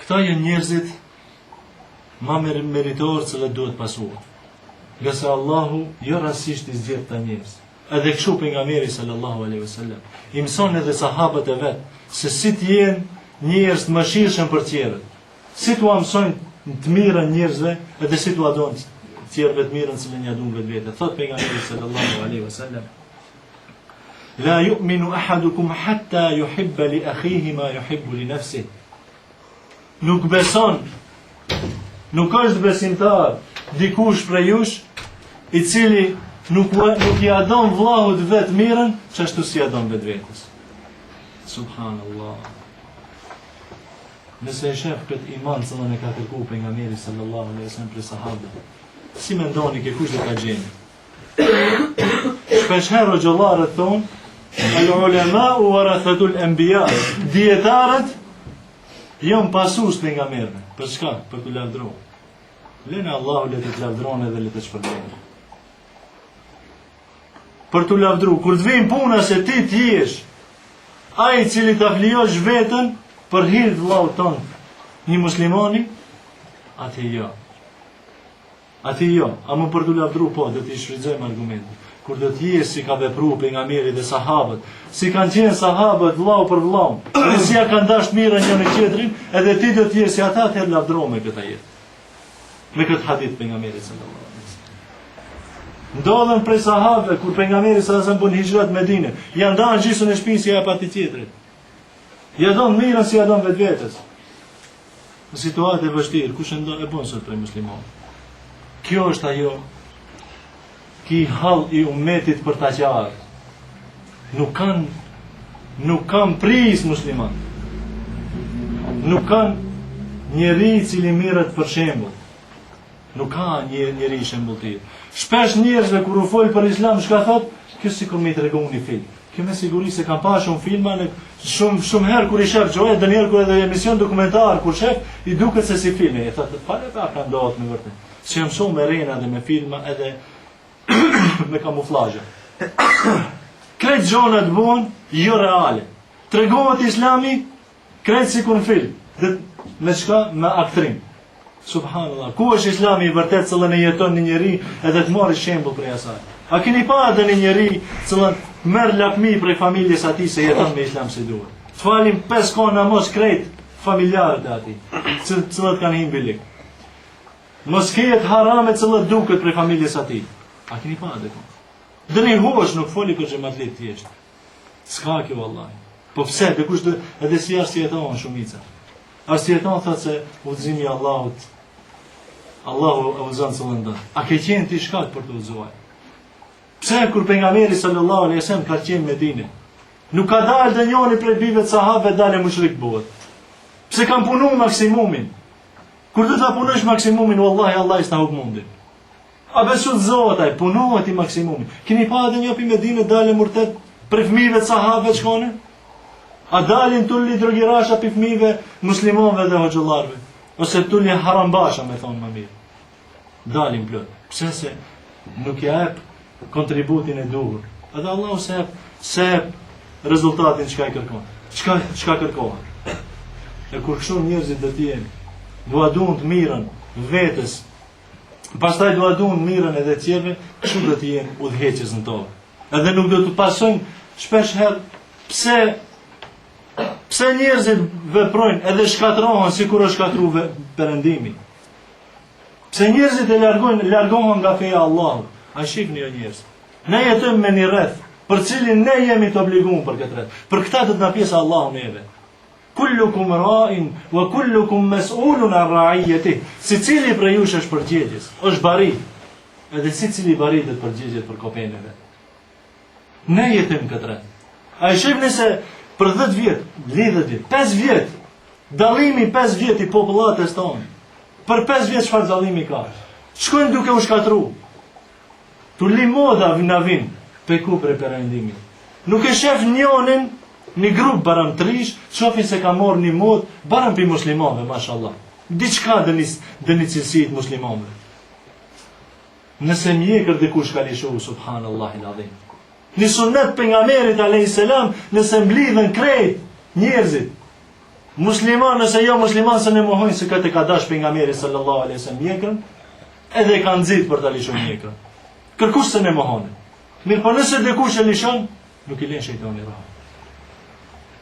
Këta janë njerëzit ma meritorë që duhet pasuar. Ngase Allahu jo rastësisht i zgjedh këta njerëz. Edhe kështu pejgamberi sallallahu alaihi wasallam i mëson edhe sahabët e vet se si të jenë njerëz të mëshirshëm për tjerët? Si t'ua mësojmë të mirën njerëzve edhe si t'ua dojmë tjerëve të mirën cilën ja duam vetvetes? Thot pejgamberi sallallahu alaihi wasallam La yu'minu ahadukum hatta yuhibba li akhihi ma yuhibbu li nafsihi. Nuk beson, nuk është besimtar dikush prej jush i cili nuk nuk ia don vllahut vet mirën, qashtu si ia don vetvetes. Subhanallah. Nëse e shef këtë iman cilën e ka kërku pejgamberi sallallahu alaihi wasallam prej sahabëve, si mendoni ke kush do ta gjeni? Shpesh herë hoxhallarët thonë, al ulema warathatul anbiya, dijetarët janë pasues të pejgamberëve. Për çka? Për t'u lavdruar. Lene Allahu le të të lavdron edhe le të shpërblen. Për t'u lavdru, kur të vjen puna se ti të jesh ai i cili ta flijosh veten për hir të vëllaut tënd, një muslimani, atë jo. Atë jo, ama për t'u lavdru po, do t'i shfrytëzojmë argumentet. Kur do të jesh si ka vepru pejgamberi dhe sahabët, si kanë qenë sahabët vllau për vllaun, dhe si ja kanë dashur mirën njëri tjetrin, edhe ti do të jesh si ata atëherë lavdrohu me këtë ajet. Me këtë hadith pejgamberit sallallahu alaihi wasallam. Ndodhën prej sahabëve kur pejgamberi sallallahu alaihi wasallam bën hixhret në Medinë, ja ndan gjysmën e shtëpisë ja jep atij tjetrit. Ja don mirën si ja don vetvetes. Në situatë e vështirë, kush e ndo e bën sot prej muslimanëve? Kjo është ajo ki hall i umetit për ta qarë. Nuk kanë nuk kanë prijës musliman. Nuk kanë njeri i cili mirret për shembull. Nuk ka një njeri shembulltir. Shpesh njerëzve kur u fol për islam, çka thot? Kjo sikur me i tregu një film. Kjo me siguri se kam pa shumë filma në shumë shumë herë kur i shef gjoja, ndonjëherë kur edhe emision dokumentar kur shef, i duket se si filmi. E thotë, "Pale pa ka ndodhur me vërtet." Se jam shumë me rena dhe me filma edhe me kamuflazhe. Krejt gjonat bëhen jo reale. Tregohet islami krejt sikur në film. Dhe me çka? Me aktrim. Subhanallah. Ku është islami i vërtet cilën e jeton një njeri edhe të marrë shembull prej asaj? A keni pa edhe një njeri cilën merr lakmi prej familjes atij se jeton me islam si duhet? Të falin pesë kohë namaz krejt familjarët e atij, cilët kanë hi n'bylyk. Mos ketë harame cilët duket prej familjes atij. A keni pa edhe ku? Dhe një hoxhë nuk foli për xhematli thjesht. S'ka kjo vallahi. Po pse, dhe kush dhe, edhe si arsyeton shumica. Arsyeton thotë se udhëzimi i Allahut, Allahu e udhëzon cilën do. A ke qenë ti shkak për të udhëzuar? Pse kur pejgamberi sallallahu alaihi wasallam ka qenë në Medinë, nuk ka dalë ndonjëri prej bijve të sahabëve dalë mushrik bëhet. Pse kanë punu maksimumin? Kur do ta punosh maksimumin, wallahi Allahu s'ta hup mundin. A besu të zohet aj, punohet i maksimumin. Keni pa edhe një pi Medine dalë murted prej fëmijëve të sahabëve që kone? A dalin tulli drogirasha pi fëmijëve muslimanëve dhe hoxhallarëve? Ose tulli harambasha, me thonë më mirë. Dalin plot. Pse se nuk ja jep kontributin e duhur. Edhe Allahu s'e jep, s'e jep rezultatin çka i kërkon. Çka çka kërkohet. E kur kështu njerëzit do të jenë, do ua duan të mirën vetes, pastaj do ua duan mirën edhe të tjerëve, kështu do të jenë udhëheqës në tokë. Edhe nuk do të pasojnë shpesh herë pse pse njerëzit veprojnë edhe shkatërrohen sikur është shkatërru perëndimi. Pse njerëzit e largojnë, largohen nga feja e Allahut? A shihni jo njerëz? Ne jetojmë me një rreth, për cilin ne jemi të obliguar për këtë rreth. Për këtë do të na pyesë Allahu neve. Kullukum ra'in wa kullukum mas'ulun an ra'iyatihi. Secili prej jush është përgjegjës, është bari. Edhe secili bari do të përgjigjet për kopenë e vet. Ne jetojmë këtë rreth. A e shihni se për 10 vjet, 10 vjet, 5 vjet, dallimi 5 vjet i popullatës tonë. Për 5 vjet çfarë dallimi ka? Shkojnë duke u shkatru. Tulli moda na vin, prej ku prej perëndimit. Nuk e shef njonin një grup barem t'rish, shofin se ka marrë një modë, barem pi muslimanëve, mashallah. Diçka dhe një, dhe një cilësi të muslimanëve. Nëse mjekër dikush ka lishu, subhanallahil adhim. Një sunnet pejgamberit a.s. nëse mblidhen krejt njerëzit, musliman nëse jo musliman se ne mohojnë se këtë e ka dash pejgamberi sallallahu a.s. mjekrën, edhe e ka nxit për ta lishu mjekrën. Kërkush s'e mohon. Mirëpo nëse dikush e lishon, nuk i len shejtani rahat.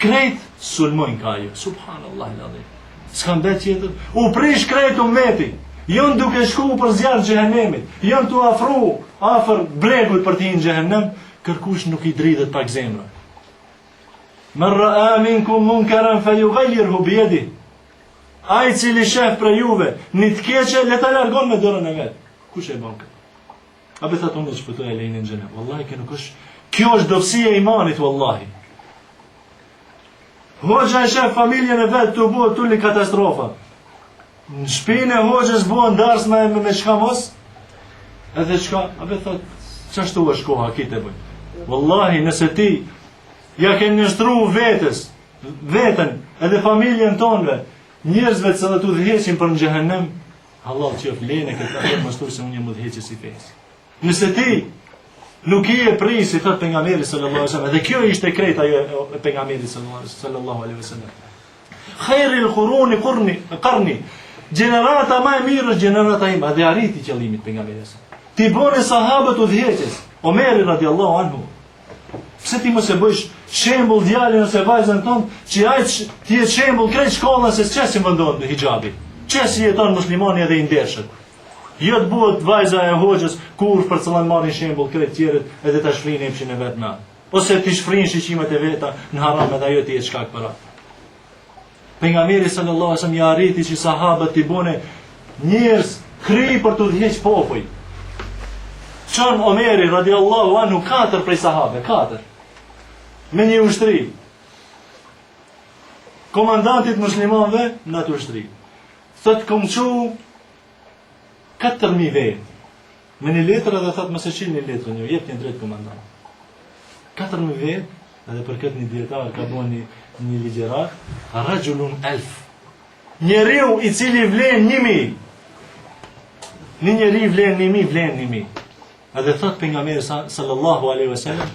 Krejt sulmojnë ka ajo. Subhanallahil adhim. S'ka mbet tjetër. U prish krejt ummeti. Jon duke shku për zjarr xhehenemit. Jon tu afru afër bregut për të hi në xhehenem, kërkush nuk i dridhet pak zemra. Men ra'a minkum munkaran falyughayyirhu bi yadihi. Ai i cili shef prej juve një të keqe, le ta largon me dorën e vet. Kush e bën këtë? A be thotë unë shpëtoj e lejnë në xhenet. Wallahi kjo nuk është kjo është dobësi e imanit wallahi. Hoxha e shef familjen e vet tu bo turli katastrofa. Në shpinë e hoxhës bëhen darsma e me, me çka mos? Edhe çka? A be thot, qashtu është koha, kitë e bëjnë. Wallahi, nëse ti ja ke nënshtru vetes, veten, edhe familjen tonve, njerëzve të cilët udhëheqin për në xhehenem, Hallall qoftë lene këtë atë mos thuj se unë jam udhëheqës i fesë. Nëse ti nuk je prijës, i thot pejgamberi sallallahu alaihi wasallam, dhe kjo ishte krejt ajo e pejgamberit sallallahu alaihi wasallam. Khairul quruni qurni, qarni. Gjenerata më e mirë është gjenerata ime, dhe arriti qëllimit pejgamberi. T'i bone sahabët udhëheqës, Omeri radiallahu anhu, Pse ti mos e bëjsh shembull djalin ose vajzën tënd, që ai të jetë shembull krejt shkollën se qe si vendohet hixhabi. Qe si jeton muslimani edhe i ndershëm. Jo të bëhet vajza e hoxhës kurvë për cilën marrin shembull krejt tjerët edhe ta shfrinë epshin e vet me atë. Ose t'i shfrinë shiqimet e veta në haram edhe ajo të jetë shkak për atë. Pejgamberi sallallahu alaihi wasallam ja arriti që sahabët t'i bone njerëz kry për të udhëheq popuj. Çon Omeri radiallahu anhu katër prej sahabe, katër. Me një ushtri. Komandantit muslimanëve në atë ushtri. Thot kom çu 4000 vetë. Me një letër edhe thot mos e çilni letrën ju, jepni drejt komandant. 4000 vetë, edhe për këtë një dietar ka bën një, një ligjërat, rajulun elf. Njeriu i cili vlen 1000. Një njeri vlen 1000, vlen 1000. Edhe thot pejgamberi sallallahu alaihi wasallam,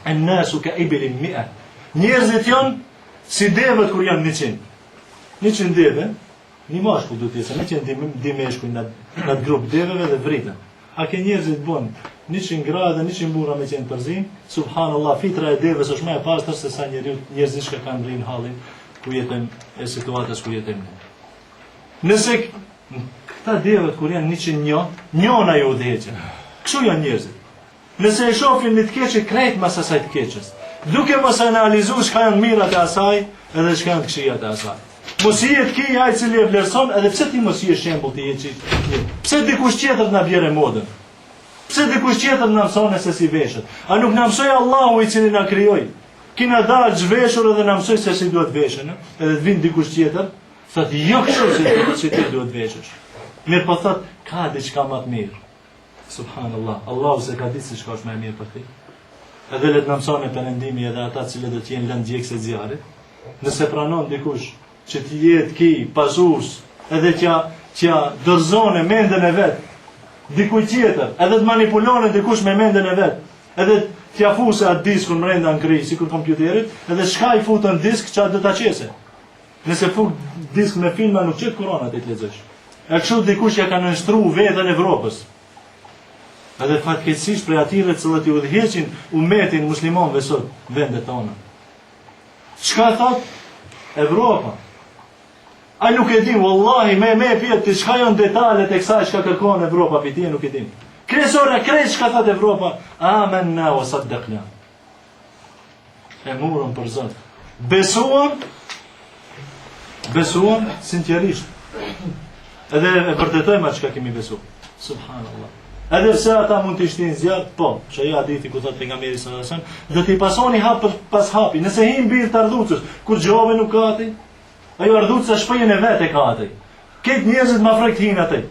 "En nasu ka ibilin mi'a." Njerëzit janë si devet kur janë 100. 100 deve, Një mashkull duhet të jetë, se me qenë dy, dy meshkuj në, në atë grup deveve dhe vriten. A ke njerëzit bon, 100 gra dhe 100 burra me qenë përzim, subhanallah, fitra e deves është më e pastër se sa njeriu njerëzit që kanë rrinë hallin ku jetojmë e situatës ku jetojmë ne. Nëse këta devet kur janë 100 një, njona ju udhëheqin. Kështu janë njerëzit. Nëse e shofin një të keqe krejt mas asaj të keqes, duke mos analizu çka janë mirat e asaj edhe çka janë të këqijat e asaj. Mos jetë ky ai i cili e vlerëson edhe pse ti mos je shembull ti je çik. Pse dikush tjetër na bjerë modën? Pse dikush tjetër na mëson se si veshet? A nuk na mësoi Allahu i cili na krijoi? Kina dalë zhveshur edhe na mësoi se si duhet veshën, edhe të vin dikush tjetër, thotë jo kështu si, si ti duhet veshesh. Mirë po thotë ka diçka më të mirë. Subhanallah, Allahu s'e ka ditë se çka është më e mirë për ti. Edhe le të na mësojë perëndimi edhe ata të cilët do të jenë lëndë djegëse e zjarrit. Nëse pranon dikush që të jetë ky pasues, edhe t'ja t'ja dorëzone mendën e vet dikujt tjetër, edhe të manipulone dikush me mendën e vet, edhe t'ja fuse atë diskun mrenda në kry, sikur kompjuterit, edhe çka i futën disk, ça do ta qese. Nëse fut disk me filma nuk qet Kur'an atë të lexosh. E kështu dikush ja ka nënshtru veten Evropës. Edhe fatkeqësisht prej atyre të cilët i udhëheqin umetin muslimanëve sot vendet tona. Çka thot Evropa? A nuk e din, wallahi, me me pyet ti çka janë detalet e kësaj çka kërkon Evropa pi ti nuk e din. Kryesore krejt çka thot Evropa, amanna wa saddaqna. E murëm për Zot. Besuam, besuam sinqerisht. Edhe e vërtetojmë atë çka kemi besu. Subhanallah. Edhe pse ata mund të shtinë zjarr, po, që ajo hadithi ku thotë pejgamberi sallallahu alajhi wasallam, do t'i pasoni hap për pas hapi. Nëse hin bir të ardhucës, kur gjove nuk ka aty, ajo ardhuca shpijën e vet e ka aty. Këtë njerëzit ma frikë të hinë aty.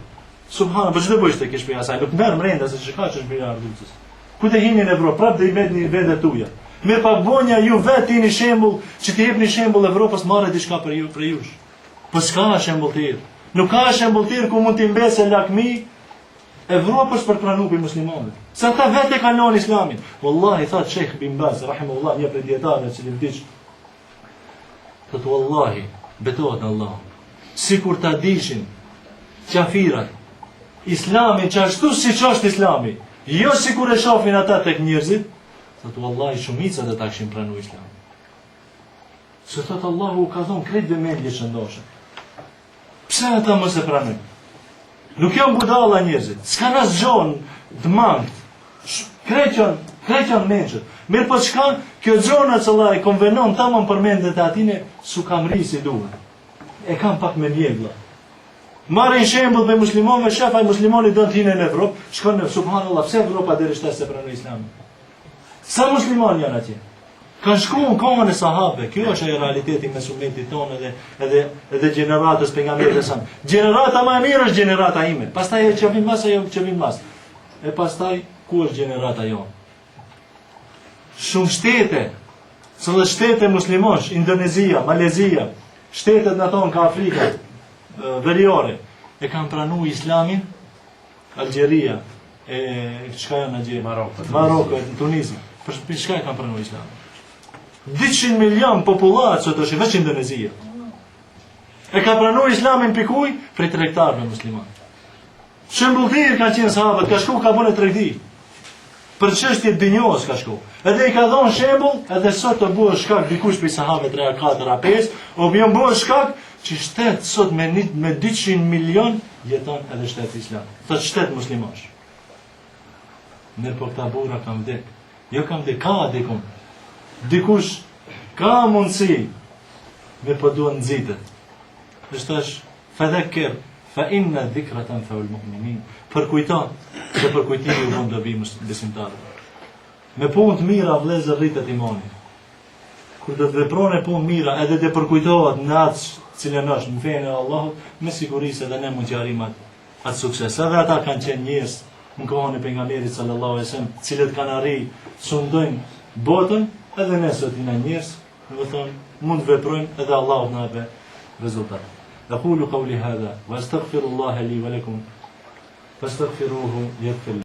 Subhanallah, po ç'do bësh te ke shpija asaj, nuk merr mrenda se çka është shpija ardhucës. Ku të hini në Evropë, prapë do i mbetni vendet tuaja. Mirë pa bonja ju vetë jeni shembull që t'i jepni shembull Evropës marrë diçka për ju prej jush. Po s'ka shembull tjetër. Nuk ka shembull tjetër ku mund t'i mbesë lakmi Evropës për pranu për muslimanët. Se ata vetë e kanë lënë islamin. Wallahi tha Sheikh bin Baz rahimahullah një prej dietarëve që vdiq. Thotë wallahi, betohet në Allah. Sikur ta dishin qafirat Islamin që ashtu siç është Islami, jo sikur e shohin ata tek njerëzit, thotë wallahi shumica do ta kishin pranu Islamin. Se thot Allahu u ka dhonë krejt mendje shëndoshë. Pse ata mos e pranojnë? Nuk janë budalla njerëzit, s'kanë asgjo të mangët. Krejt janë, krejt janë mençur. Mirëpo çka, kjo gjona që Allah e konvenon tamam për mendjet e atine, s'u ka mrri si duhet. E kam pak me mjegulla. Marrin shembull prej muslimanëve, shef ai muslimani don të hinë në Evropë, shkon në subhanallahu, pse Evropa deri tash s'e pranon Islamin? Sa musliman janë atje? Kanë shku në kohën e sahabëve. Kjo është ajo realiteti mes umetit tonë edhe edhe edhe gjeneratës pejgamberit sa. Gjenerata më e mirë është gjenerata ime. Pastaj ajo që vjen mas ajo që vjen mas. E pastaj ku është gjenerata jonë? Shumë shtete, së shtete muslimansh, Indonezia, Malezia, shtetet në tonë ka Afrika veriore, e kanë pranu islamin, Algjeria, e çka janë atje? Maroko, Maroko, Tunizia. Për, për çka e kanë pranu islamin? 200 milion popullatë sot është veç Indonezia. E ka pranu islamin prej kuj? Prej tregtarëve musliman. Shembulltirë kanë qenë sahabët, ka shku ka bënë tregti. Për çështje dynjos ka shku. Edhe i ka dhënë shembull, edhe sot të bëhet shkak dikush prej sahabëve 3, 4, 5, o bën bëhet shkak që shtet sot me një, me 200 milion jeton edhe shtet islam. Thot shtet muslimansh. Mirëpo këta burra kanë vdek. Jo kanë vdek, ka dikun. Dikush ka mundësi, mirëpo duhet nxitet. Është tash fedhekir, fa inna dhikra tenfeul mu'minin. Përkujto, se përkujtimi u bën dobi besimtarëve. Me punë të mira vëllezër rritet imani. Kur do të veprone punë mira edhe të përkujtohet në atë cilën është në fenë e Allahut, me siguri se edhe ne mund të arrijmë atë, atë sukses. Edhe ata kanë qenë njerëz në kohën e pejgamberit sallallahu alajhi wasallam, të cilët kanë arrit sundojnë botën, edhe ne sot jena njerëz, do të thonë, mund të veprojmë edhe Allahu na jep rezultat. Aqulu qawli hadha wa astaghfirullaha li wa lakum fastaghfiruhu yaghfir.